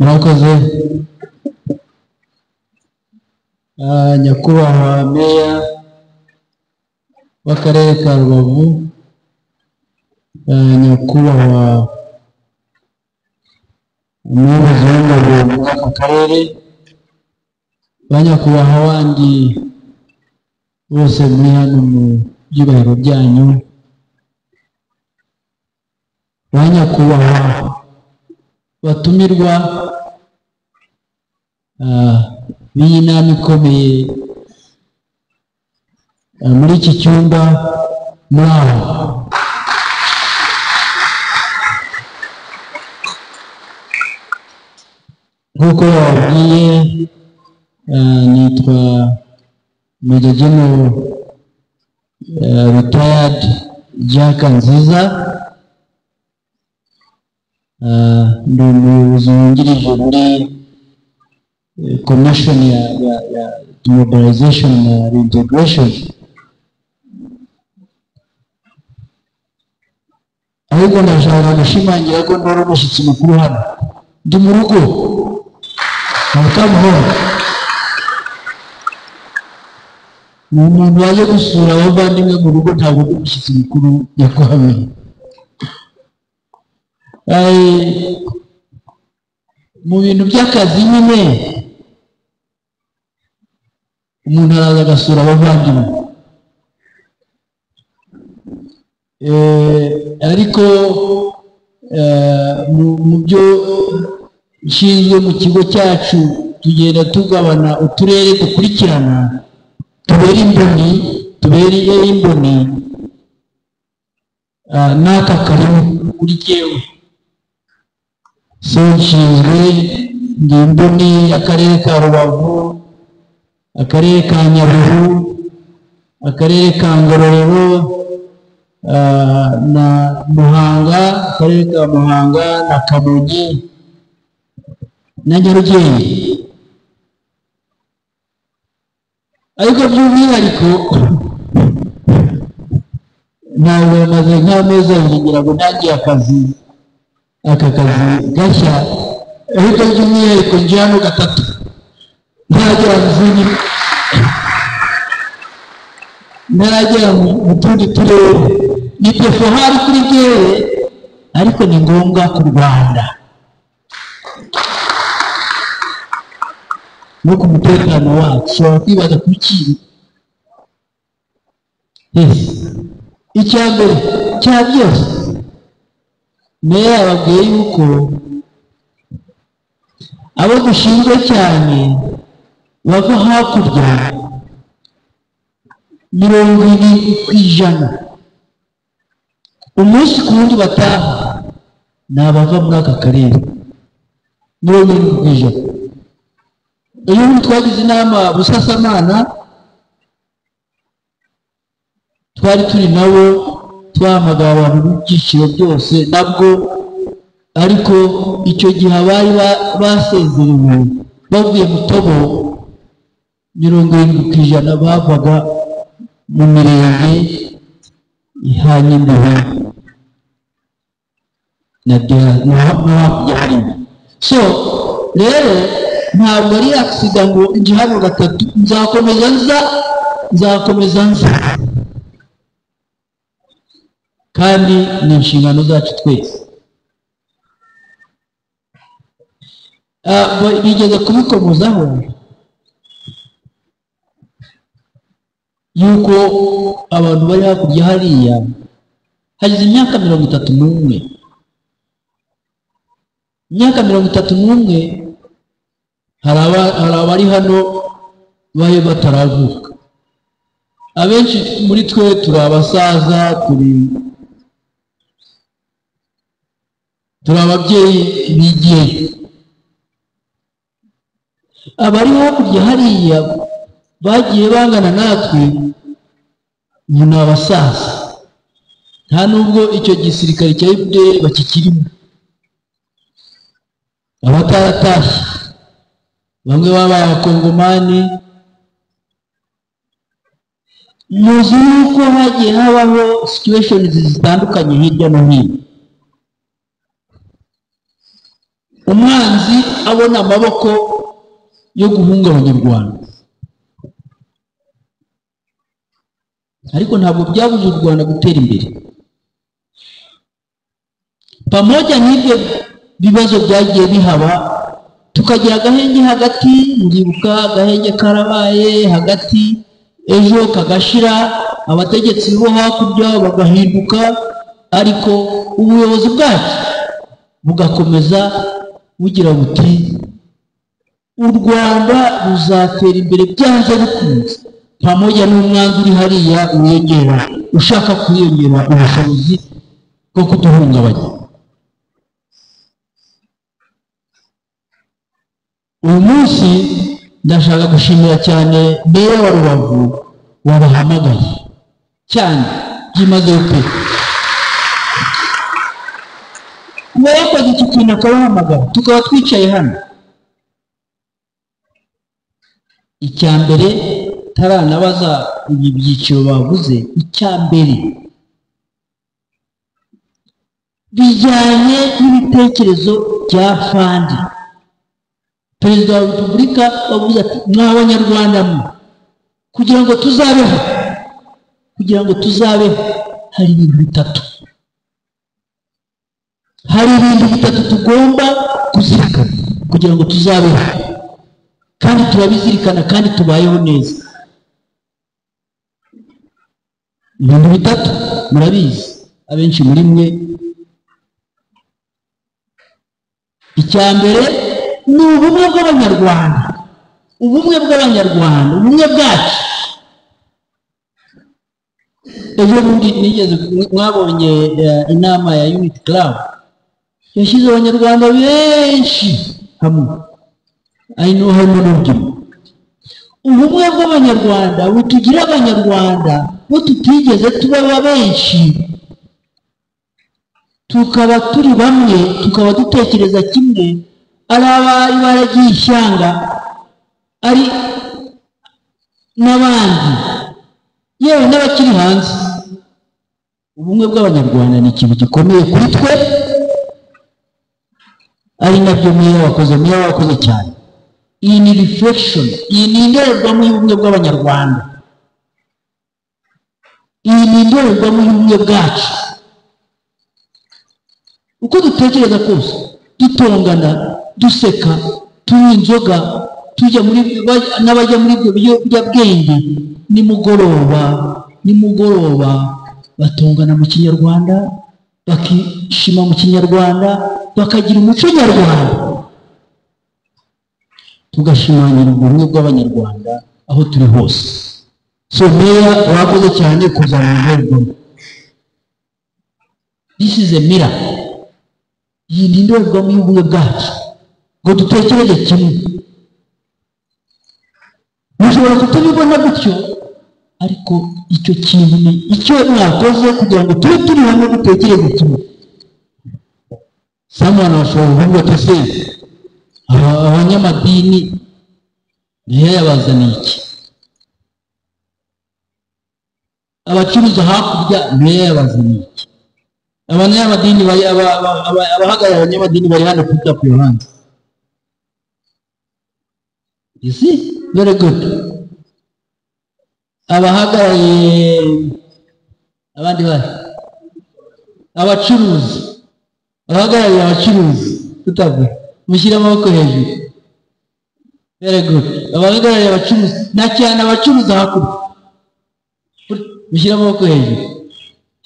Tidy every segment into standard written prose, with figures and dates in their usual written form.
Murakoze nyakubahwa meya w'akarere ka Rubavu, nyakubahwa umuyobozi w'ingabo muri aka karere, ba nyakubahwa bandi bose muri hano mu byubahiro byanyu, ba nyakubahwa batumirwa b'iyi nama ikomeye muri iki cyumba, muri aho nk'uko bababwiye, nitwa Major General retired Jack Nziza, ndi umuyobozi wungirije muri commission ya demobilization na reintegration. Ariko ndashaka gushimangira ko ndora umushyitsi mukuru hano, ndi mu rugo, welcome home. Ni umuntu waje gusura abavandimwe mu rugo, ntabwo ndi umushyitsi mukuru nyakubahwa. Mu bintu by'akazi nyine umuntu araza agasura abavandimwe, ariko mu byo nshinzwe mu kigo cyacu tugenda tugabana uturere dukurikirana, tubera imboni n'aka karimo kuri jyewe. So nshinzwe ndi imboni y'akarere ka Rubavu, akarere ka Nyabihu, akarere ka Ngororero, na Muhanga, akarere ka Muhanga na Kamonyi na Nyarugenge. Ariko by'umwihariko ntabwo maze nk'amezi abiri ngira ngo ntangiye akazi, aka kazi gashya, ariko by'umwihariko nje hano gatatu ntaragera mu zindi, ntaragera mu tundi turere. Ni defohari kuri jyewe, ariko ni ngombwa ku Rwanda no ku mutekano wacu. Ushobora kwibaza kuki? Yes, icya mbere cya byose, meya yababwiye yuko abo dushinzwe cyane bava hakurya 70% umunsi ku wundi bataha ni abava muri aka karere, 70%. Iyo twagize inama Busasamana, twari turi nabo, twahamagara abantu b'ibyiciro byose nabwo, ariko icyo gihe abari basezerewe bavuye mu Tobo, 70% bavaga mu mirenge ihanye imbibi na hakurya hariya. So rero ntabwo ari agisida ngo njye hano gatatu, nzakomeza nza, kandi ni inshingano zacu twese. Bigeze kubikomozaho yuko abantu bari hakurya hariya hagize imyaka 31, imyaka 31, hari abari hano bayo bataravuka. Abenshi muri twe turi abasaza, turi ababyeyi bigiye. Abari hakurya hariya bagiye bangana natwe ni abasaza, nta nubwo icyo gisirikare cya FDL bakikirimo. Abataratashye bamwe babaye abakongomani. Muzi yuko hagiye habaho situations zitandukanye hirya no hino. Umwanzi abona amaboko yo guhungabanya u Rwanda, ariko ntabwo byabuze u Rwanda gutera imbere. Pamoja n'ibyo bibazo byagiye bihaba, tukagira agahenge hagati. Ndibuka agahenge karabaye hagati, ejo kagashira, abategetsi bo hakurya bagahinduka, ariko ubuyobozi bwacu bugakomeza bugira buti u Rwanda ruzatera imbere byanze bikunze, pamoja n'umwanzi uri hariya wiyongera, ushaka kwiyongera ubushobozi bwo kuduhungabanya. Uyu munsi ndashaka gushimira cyane meya wa Rubavu wabahamagaye cyane byimazeyo pe. Kuba yakoze iki kintu akabahamagara tukaba twicaye hano, icya mbere taranabaza ibi byiciro bavuze, icya mbere bijyanye n'ibitekerezo bya Fandi Perezida wa Repubulika wavuze ati mwa Banyarwanda mwe, kugira ngo tuzabeho, kugira ngo tuzabeho hari ibintu bitatu, hari ibintu bitatu tugomba kuzirikana kugira ngo tuzabeho, kandi turabizirikana kandi tubayeho neza. Ibintu bitatu murabizi abenshi muri mwe. Icya mbere ni ubumwe bw'Abanyarwanda, ubumwe bw'Abanyarwanda, ubumwe bwacu. Ejo bundi nigeze mwabonye inama ya Unity Club yashyize Abanyarwanda benshi hamwe, ari no harimo n'urubyiruko. Ubumwe bw'Abanyarwanda butugira Abanyarwanda bo tutigeze tuba benshi, tukaba turi bamwe, tukaba dutekereza kimwe, ari abari baragiye ishyanga, ari n'abandi, yewe n'abakiri hanze. Ubumwe bw'Abanyarwanda ni ikintu gikomeye kuri twe, ari nabyo meya wakoze, meya wakoze cyane. Iyi ni reflection, iyi ni indorerwamo y'ubumwe bw'Abanyarwanda, iyi ni indorerwamo y'ubumwe bwacu. Uko dutekereza kose, dutongana, duseka, tunywa inzoga, tujya muri n'abajya muri ibyo biyobyabwenge, nimugoroba nimugoroba batongana mu Kinyarwanda, bakishima mu Kinyarwanda, bakagira umuco nyarwanda. Tugashimangira ubumwe bw'Abanyarwanda aho turi hose. So meya wakoze cyane kuzana indorerwamo. This is a mirror. Iyi ni indorerwamo y'ubumwe bwacu ngo dutekereze kimwe. Mushobora kutabibona gutyo, ariko icyo kintu ni icyo mwakoze kugira ngo tube turi hamwe dutekereze kimwe. Someone ashobora kuvuga ati se abanyamadini niyo yabazaniye iki, abacuruza hakurya niyo yabazaniye iki, abanyamadini bari abahagarariye abanyamadini bari hano put up your hands. You see, very good. Abahagarariye abandi bari abacuruzi, abahagarariye abacuruzi, put up, mushyire amaboko hejuru. Very good. Abahagarariye abacuruzi, na cyane abacuruza hakurya, mushyire amaboko hejuru.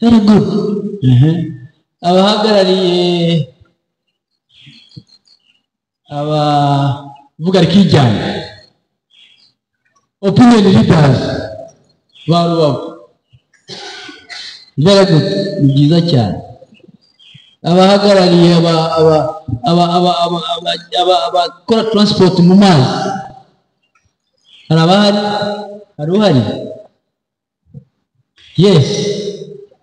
Very good. Abahagarariye abavuga rikijyana, opinion leaders ba Rubavu. Very good. Ni byiza cyane. Abahagarariye abakora transport mu mazi, hari abahari, hari uhari? Yes,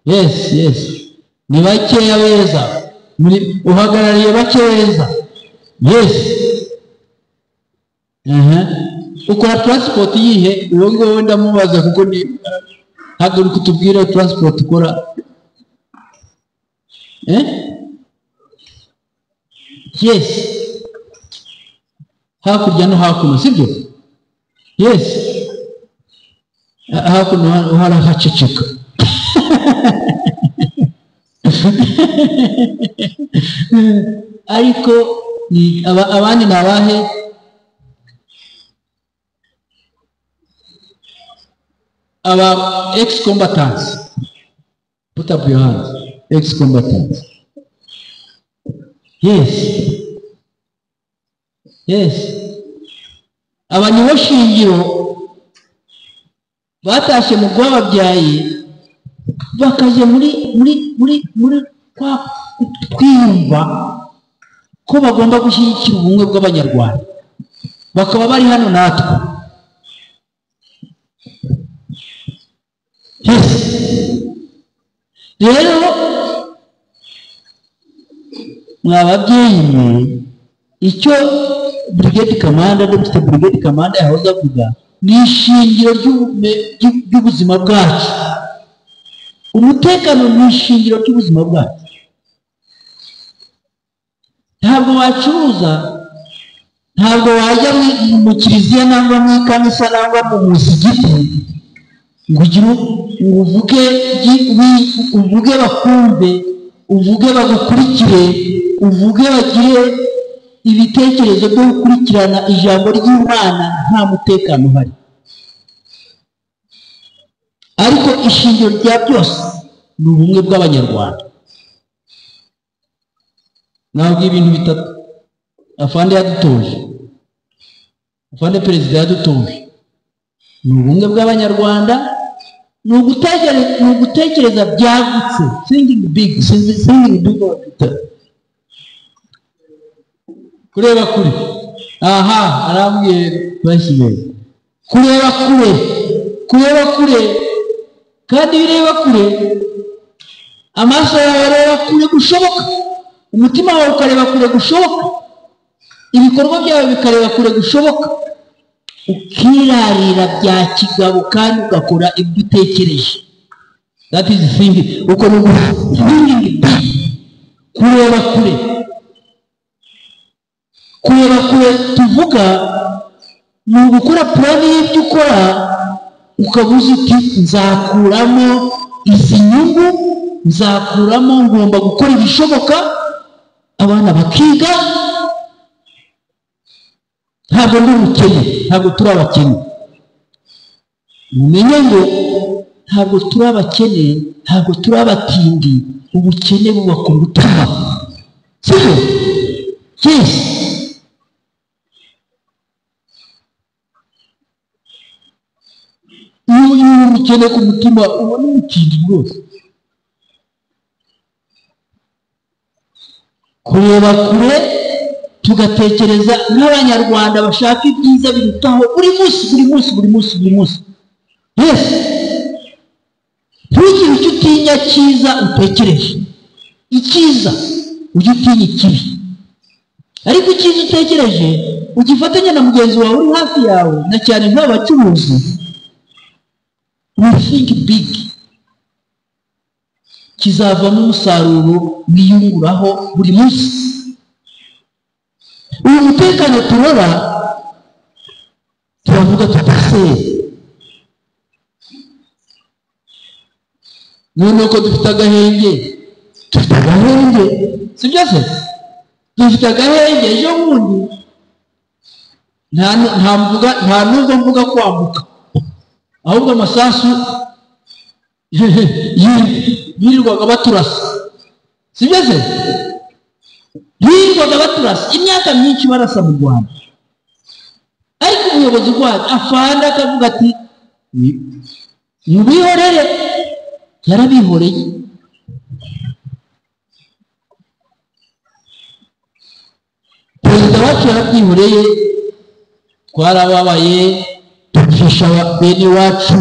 yes, yes. Ni bakeya beza, muri uhagarariye bake beza. Yes. Ukora transport yihe? Uwo nguwo ndamubaza kuko ni haguruka utubwire transport ukora. Yes. Hakurya no hakuno, sibyo? Yes, hakuno harahaceceka. Ariko abandi ni abahe? Aba ex-combatants, put up your hands. Ex-combatants. Yes, yes. Aba nibo shingiro batashye mu rwababyaye, bakajya muri muri muri muri kwa kwiyumva ko bagomba gushyigikira ubumwe bw'Abanyarwanda, bakaba bari hano natwe. Yes. Rero mwa babyeyi mwe, icyo Brigade Commander, Dr. Brigade Commander yahoze avuga ni ishingiro ry'ubuzima bwacu. Umutekano ni ishingiro ry'ubuzima bwacu. Ntabwo wacuruza, ntabwo wajya mu kiliziya nangwa mu ikanisa nangwa mu musigiti ngo uvuge bakumve, uvuge bagukurikire, uvuge bagire ibitekerezo byo gukurikirana ijambo ry'Imana, nta mutekano uhari. Ariko ishingiro rya byose ni ubumwe bw'Abanyarwanda. Nabwo ibintu bitatu afande yadutoje, afande perezida yadutoje, ni ubumwe bw'Abanyarwanda, ni ugutekereza byagutse, thinking big, thinking big, kureba kure. Aha arambwiye bashyize kureba kure, kureba kure. Kandi iyo ureba kure, amaso yawe areba kure gushoboka, umutima wawe ukareba kure gushoboka, ibikorwa byawe bikareba kure gushoboka, ukirarira bya kigabo kandi ugakora ibyo utekereje. That is thinking. Uko ni thinking big, kureba kure. Kureba kure tuvuga ni ugukora plan y'ibyo ukora, ukabuza uti nzakuramo izi nyungu, nzakuramo, ngomba gukora ibishoboka, abana bakiga. Ntabwo ndi umukene, ntabwo turi abakene. Mumenye ngo ntabwo turi abakene, ntabwo turi abatindi. Ubukene buba ku mutima, sibyo? Yes. Iyo uri umukene ku mutima uba n'umutindi rwose. Kureba kure, tugatekereza nk'Abanyarwanda bashaka ibyiza birutaho buri munsi, buri munsi, buri munsi, buri munsi. Yes. Ntugire icyo utinya cyiza utekereje. Icyiza ujye utinya ikibi, ariko icyiza utekereje ugifatanya na mugenzi wawe uri hafi yawe, na cyane nk'abacuruzi. We think big, kizavamo umusaruro wiyunguraho buri munsi. Uyu mutekano turora, turavuga tutase none ko dufite agahenge, dufite agahenge, sibyo se? Dufite agahenge. Ejo bundi nta nubwo mvuga kwambuka, ahubwo amasasu yirirwaga baturasa, sibyo se? Birirwaga baturasa imyaka myinshi barasa mu Rwanda. Ariko umuyobozi wacu afande akavuga ati mubihorere, yarabihoreye. Perezida wacu yarabyihoreye, twarababaye, dufisha bene wacu,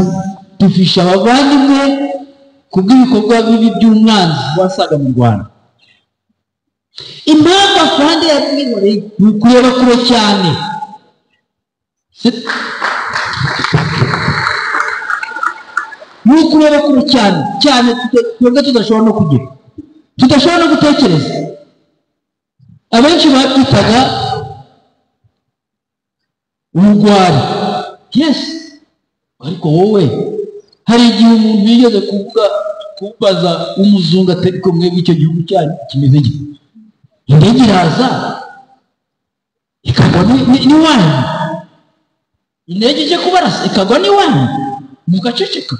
dufisha abavandimwe kubw'ibikorwa bibi by'umwanzi wasaga mu Rwanda. Impamvu afande yabyihoreye ni ukureba kure cyane. Ni ukureba kure cyane cyane, twebwe tudashobora no kugira, tudashobora no gutekereza. Abenshi babyitaga Ubugwari, yes. Ariko wowe hari igihe umuntu yigeze kuvuga, kubaza umuzungu ati ariko mwebwe icyo gihugu cyanyu kimeze gite? Indege iraza ikagwa n'iwanyu, indege ije kubarasa ikagwa n'iwanyu, mugaceceka.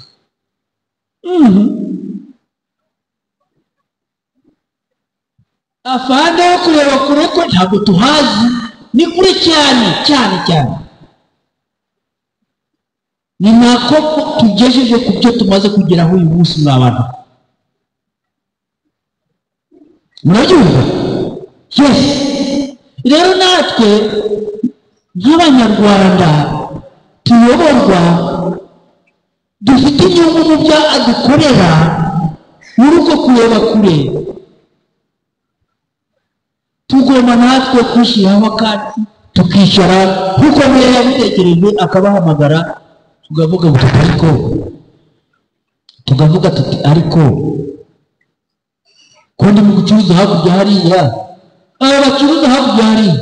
Afande yo kureba kure ko ntabwo tuhazi, ni kure cyane cyane cyane. Ni nako tugejeje ku byo tumaze kugeraho uyu munsi mwa bantu. Murabyumva? Yes. Rero natwe nk'Abanyarwanda tuyoborwa, dufite inyungu mu byo adukorera, muri uko kureba kure tugomba natwe kwishyiraho akacu, tukicara nk'uko mbere yabitekereje akabahamagara, tukavuga tuti ariko, tukavuga tuti ariko ko ndi mu gucuruza hakurya hariya, aba bacuruza hakurya hariya,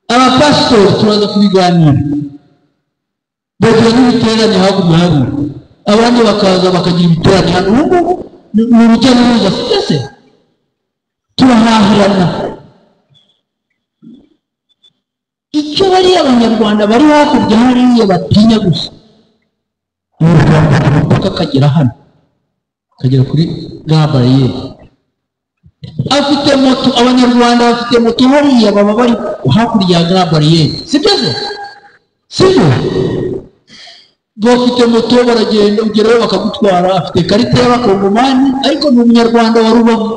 abapasitori turaza kubiganira, bagira n'ibiterane hakurya hariya, abandi bakaza bakagira ibiterane hano. Ubu ngubu ni urujya n'uruza, sibyo se? Turahahirana. Icyo bariya Abanyarwanda bari hakurya hariya batinya gusa ni ukwambuka umupaka akagera hano, akagera kuri ga bariyeri. Afite moto, Abanyarwanda bafite moto hariya, baba bari hakurya ya ga bariyeri, sibyo se? Sibyo? Bafite moto baragenda, ugerayo bakagutwara, afite ikarita y'Abakongomani, ariko ni Umunyarwanda wa Rubavu.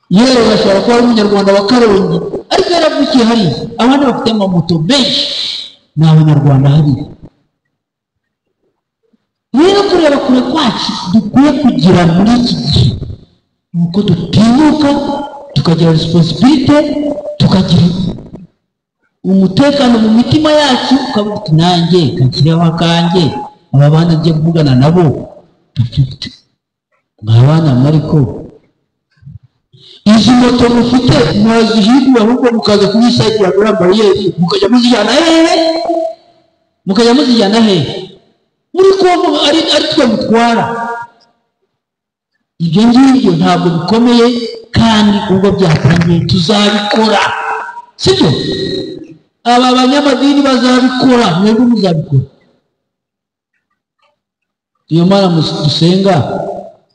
Yewe ashobora kuba ari Umunyarwanda wa Karongi, ariko yaravukiye hariya. Abandi bafite amamoto benshi ni Abanyarwanda hariya. Rero kureba kure kwacu dukwiye kugira muri iki gihe ni uko dutinyuka, tukagira responsibility, tukagira umutekano mu mitima yacu, ukavuga uti nanjye kanshyireho akanjye, aba bana ngiye kuvugana nabo, mwa bana mwe, ariko izi moto mufite mwazihindura ahubwo mukaza kuri side ya Grand Barrier, mukajya muzijyana hehe? Mukajya muzijyana hehe? Muri Kongo ari twe mutwara. Ibyo ngibyo ntabwo bikomeye, kandi ubwo byatangiye tuzabikora, sibyo? Aba banyamadini bazabikora, mwebwe muzabikora. Iyo Mana dusenga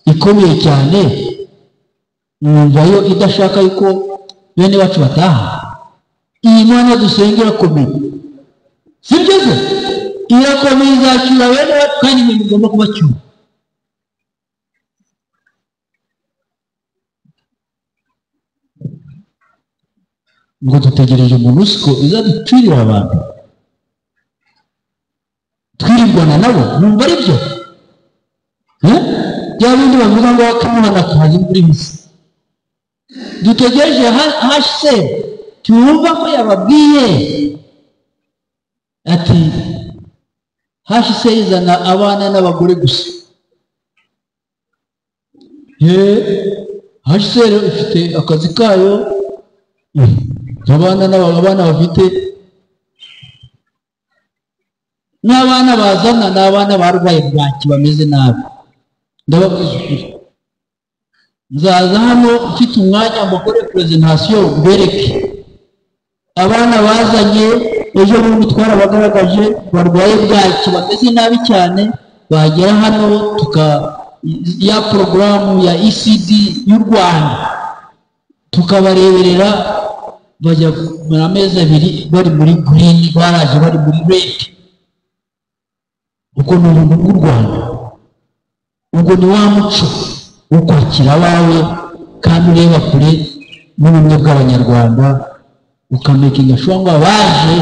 ikomeye cyane, mwumva yo idashaka yuko bene bacu bataha. Iyi Mana dusenga irakomeye, sibyo se? Irakomeye, izacyura bene bacu, kandi ibintu bigomba kubacyura. Ngo dutegereje MONUSCO izaducurira abantu twirirwana nabo, numva ari byo? Bya bindi bavuga ngo wakamubona kaza imvura ihise. Dutegereje HCR, twumva ko yababwiye ati HCR izana abana n'abagore gusa. HCR ifite akazi kayo, abana n'abana bafite n'abana bazana ni abana barwaye bwaki bameze nabi. Ndababwiza ukuri, nzaza hano mfite umwanya mbakore presentation mbereke abana bazanye ejo bundi twarabagaragaje barwaye bwaki bameze nabi cyane. Bagera hano tuka ya porogaramu ya ECD y'u Rwanda tukabareberera, bajya mu amezi 2 bari muri green, baraje bari muri red. Ubwo ni ubuntu bw'u Rwanda, ubwo ni wa muco wo kwakira abawe kandi ureba kure n'ubumwe bw'Abanyarwanda, ukamakinga sure ngo abaje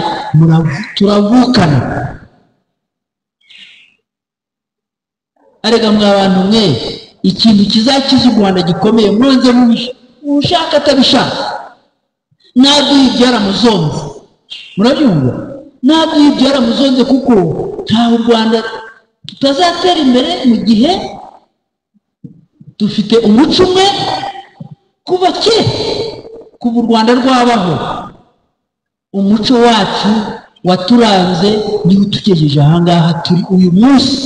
turavukana. Arega mwa bantu mwe, ikintu kizakiza u Rwanda gikomeye mwanze mubisha, ushaka atabishaka, ntabwo byaramuzonze. Murabyumva? Ntabwo byaramuzonze, kuko nta u Rwanda tutazatera imbere mu gihe dufite umuco umwe. Kuva kera, kuva u Rwanda rwabaho, umuco wacu waturanze niba utugejeje ahangaha turi uyu munsi.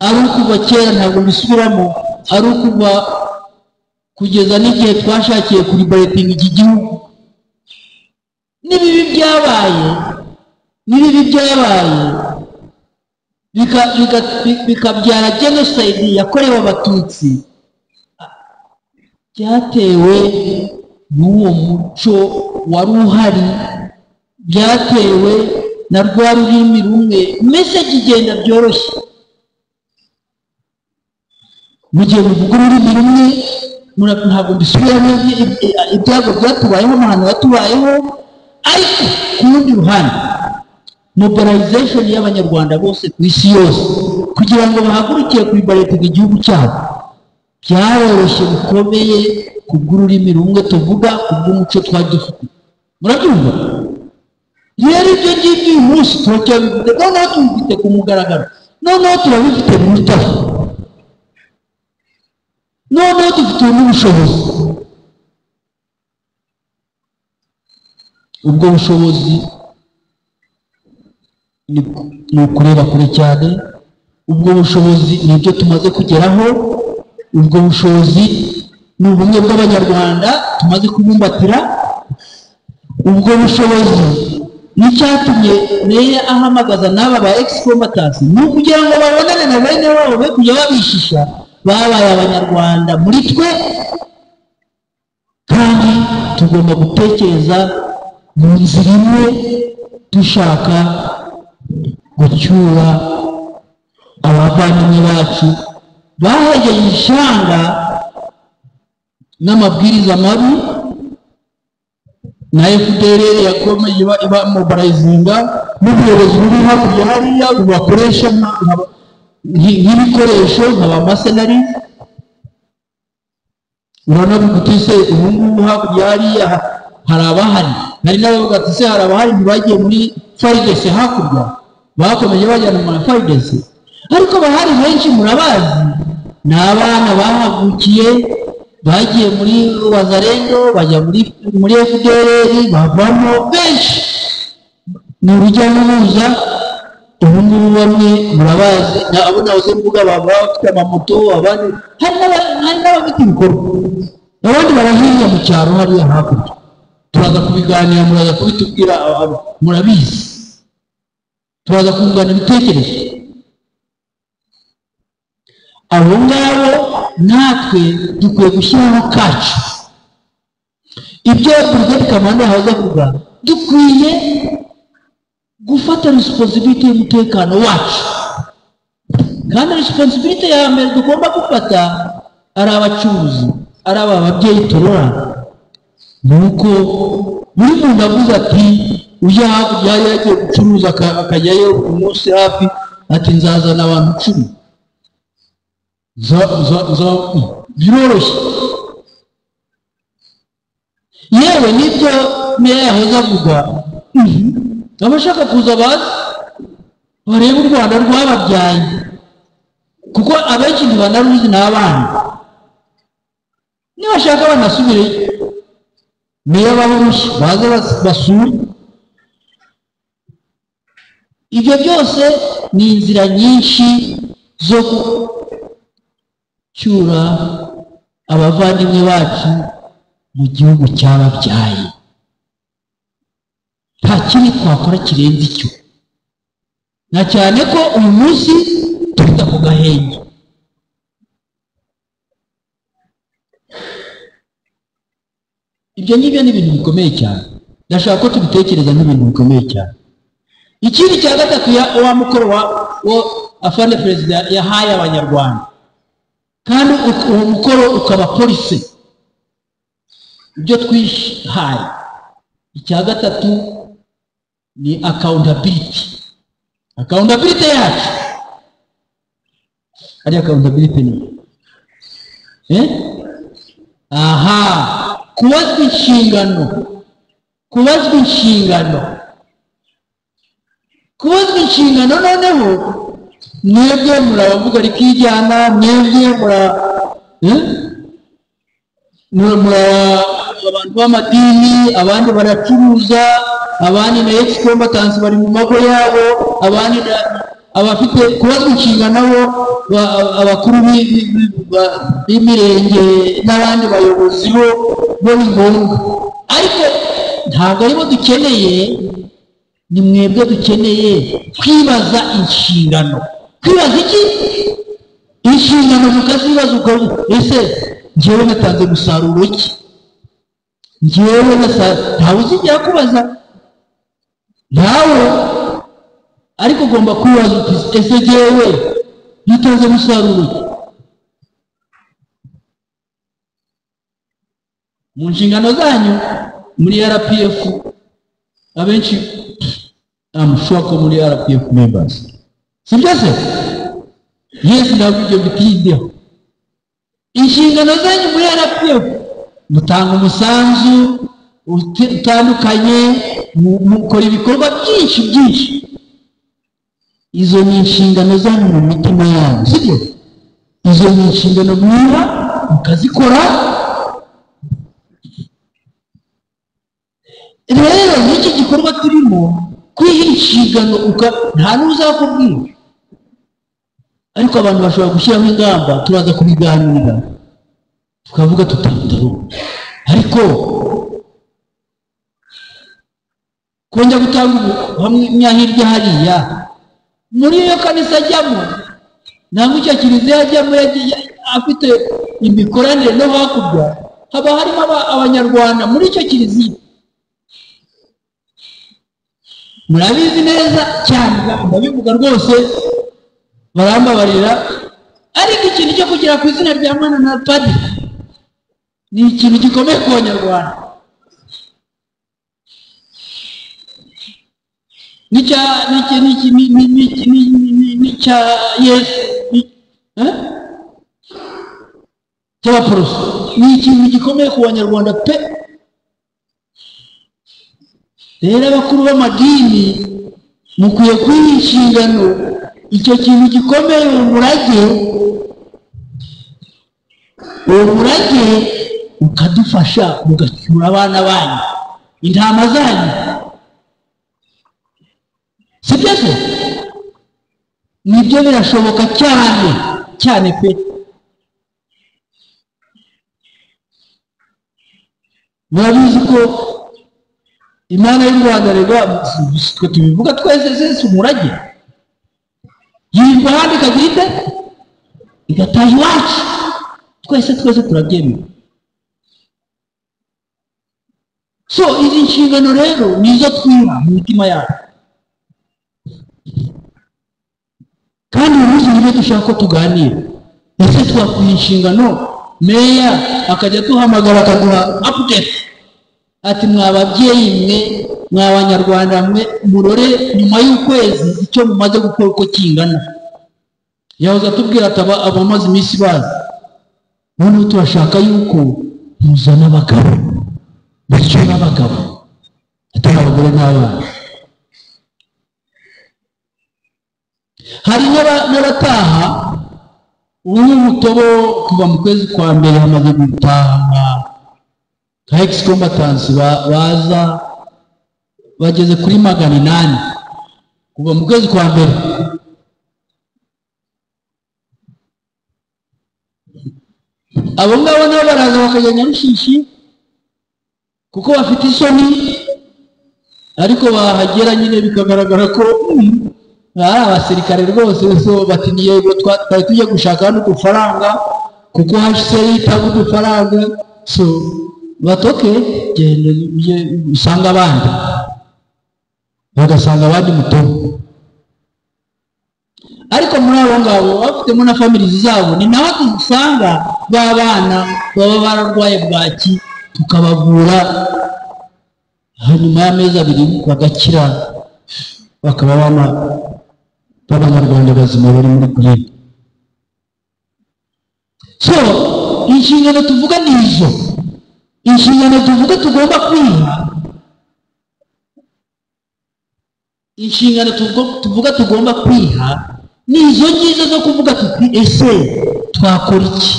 Ari ukuva kera, ntabwo mbisubiramo, ari ukuva kugeza n'igihe twashakiye kuriberatinga iki gihugu. N'ibibi byabaye, n'ibibi byabaye bikabyara genocide yakorewe Abatutsi, byatewe n'uwo muco wari uhari, byatewe na rwa rurimi rumwe. Message igenda byoroshye mu gihe muvuga ururimi rumwe. Ntabwo mbisubiramo ibyago byatubayeho, amahano yatubayeho. Ariko ku rundi ruhande, mobilization y'Abanyarwanda bose ku isi yose kugira ngo bahagurukiye kuriberatinga igihugu cyabo byaroroshye bikomeye, kubw'ururimi rumwe tuvuga, kubw'umuco twari dufite. Murabyumva rero, ibyo ngibyo uyu munsi turacyabifite, noneho tubifite ku mugaragaro, noneho turabifite birutaho, noneho dufite n'ubushobozi. Ubwo bushobozi ni ukureba kure cyane, ubwo bushobozi ni ibyo tumaze kugeraho, ubwo bushobozi ni ubumwe bw'Abanyarwanda tumaze kubumbatira, ubwo bushobozi n'icyatumye meya ahamagaza n'aba ba ex-combatants ni ukugira ngo babonane na bene wabo, be kujya babishisha. Babaye Abanyarwanda muri twe, kandi tugomba gutekereza mu nzira imwe dushaka gucyura abavandimwe bacu bahegeye ishyanga n'amabwiriza mabi na FDLR yakomeje iba mobilizinga, n'ubuyobozi buri hakurya hariya bubakoresha nk'ibikoresho nka ba mercenary. Urabona uti se ubu ngubu hakurya hariya hari abahari, hari n'abavuga ati se hari abahari ntibagiye muri FARDC hakurya, bakomeje bajyana mu FARDC. Ariko abahari benshi murabazi, ni abana bahagukiye, bagiye muri Wazalendo, bajya muri FDLR, bavamo benshi. Ni urujya n'uruza. Ubu ngubu bamwe murabazi, abo nahoze mvuga baba bafite amamoto, abandi hari n'abafite ibikorwa, abandi barahinga mu cyaro hariya hakurya. Turaza kubiganira, muraza kubitubwira, murabizi, turaza kungurana ibitekerezo. Abo ngabo natwe dukwiye gushyiraho kacu. Ibyo Brigade Kamanda yahoze avuga, dukwiye gufata responsibility y'umutekano wacu. Kandi responsibility ya mbere tugomba gufata, ari abacuruzi, ari aba babyeyi turora, ni uko buri muntu avuze ati ujya hakurya yari yagiye gucuruza akajyayo umunsi hafi, ati nzazana abantu 10. Biroroshye. Yewe nibyo meya yahoze avuga, abashaka kuza baze barebe u Rwanda rwababyaye, kuko abenshi ntibanaruzi n'abana. Nibashaka banasubire, meya barushye baze basure. Ibyo byose ni inzira nyinshi zo gucyura abavandimwe bacu mu gihugu cyababyaye. Nta kindi twakora kirenze icyo, na cyane ko uyu munsi tufite ako gahenge. Ibyo ngibyo ni ibintu bikomeye cyane, ndashaka ko tubitekereza nk'ibintu bikomeye cyane. Ikindi cya gatatu, wa mukoro wa afande perezida yahaye Abanyarwanda, kandi uwo mukoro ukaba polisi ibyo twihaye. Icya gatatu ni accountability. Accountability yacu ari accountability ni aha kubazwa inshingano, kubazwa inshingano, kubazwa inshingano. Noneho mwebwe murabavuga rikijyana, mwebwe mura abantu b'amadini, abandi baracuruza, abandi na ex-combatants bari mu mago yabo, abandi abafite kubazwa inshingano bo abakuru b'imirenge n'abandi bayobozi bo ni ngombwa, ariko ntabwo aribo dukeneye, ni mwebwe dukeneye kwibaza inshingano. Kwibaza iki? Inshingano mukazibaza ukavuga ese njyewe natanze umusaruro ki? Njyewe ntawe uzigera kubaza ntawe, ariko ugomba kwibaza uti ese njyewe natanze umusaruro ki? Mu nshingano zanyu muri RPF abenshi I'm sure ko muri RPF members, sibyo se? Yes, ntabwo ibyo bitindeho. Inshingano zanyu muri RPF mutanga umusanzu utandukanye, mukora ibikorwa byinshi byinshi. Izo ni inshingano zanyu mu mitima yanyu, sibyo? Izo ni inshingano mwiha mukazikora. Rero n'iki gikorwa turimo kwiha inshingano, nta n'uzakubwira, ariko abantu bashobora gushyiraho ingamba, turaza kubiganira tukavuga tutandaro, ariko kongera gutanga ubuhamya hirya hariya muri iyo kanisa ajyamo, ntabwo icyo kiliziya ajyamo afite imikoranire no hakurya, haba harimo abanyarwanda muri icyo kiliziya. Murabizi neza cyane, ndabivuga rwose barambabarira, ariko ikintu cyo kugera ku izina rya mwana na padiri ni ikintu gikomeye ku banyarwanda. N'icya Yesu cy'abaporoso ni ikintu gikomeye ku banyarwanda pe. Rero abakuru b'amadini mukwiye kwiha inshingano, icyo kintu gikomeye, uwo murage ukadufasha mugacyura abana banyu, intama zanyu, sibyo se? Nibyo birashoboka cyane cyane pe. Murabizi ko Imana y'u Rwanda rega twe tubivuga twese, si umurage yirirwa ahandi ikagira ite? Igataha iwacu, twese twese turabyemera. So izi nshingano rero nizo twiha mu mitima yacu, kandi uyu munsi nibyo dushaka ko tuganira. Ese twakwiha inshingano meya akajya duhamagara akaduha update ati mwa babyeyi mwe, mwa banyarwanda mwe, murore nyuma y'ukwezi icyo mumaze gukora uko kingana. Yahoze atubwira ati abamaze iminsi bazi, noneho turashaka yuko muzana abagabo, bacyura abagabo, atari abagore n'abana. Hari n'abataha ubu mutobo kuva mu kwezi kwa mbere hamaze gutaha nka ex-combatants baza bageze kuri 800 kuva mu kwezi kwa mbere. Abo ngabo nabo baraza bakajya Nyarushishi kuko bafite isoni, ariko bahagera nyine bikagaragara ko ari abasirikare rwose. So bati yego twari tujye gushaka hano udufaranga kuko HCR itanga udufaranga, so batoke genda usanga abandi, bagasanga abandi mutobo. Ariko muri abo ngabo bafitemo na families zabo, ni naho dusanga b'abana baba bararwaye bwaki, tukabavura hanyuma y'amezi 2 bagakira, bakaba abana b'abanyarwanda bazima bari muri green. So inshingano tuvuga ni izo inshingano tuvuga tugomba kwiha, inshingano tuvuga tugomba kwiha ni izo ngizo zo kuvuga tuti ese twakora iki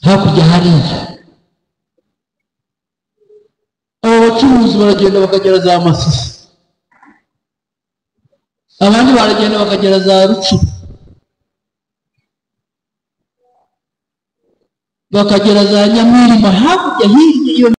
hakurya hariya. Abo Abacuruzi baragenda bakagera za Masisi, abandi baragenda bakagera za Rutsiro, bakagera za Nyamwirima, hakurya hirya iyo.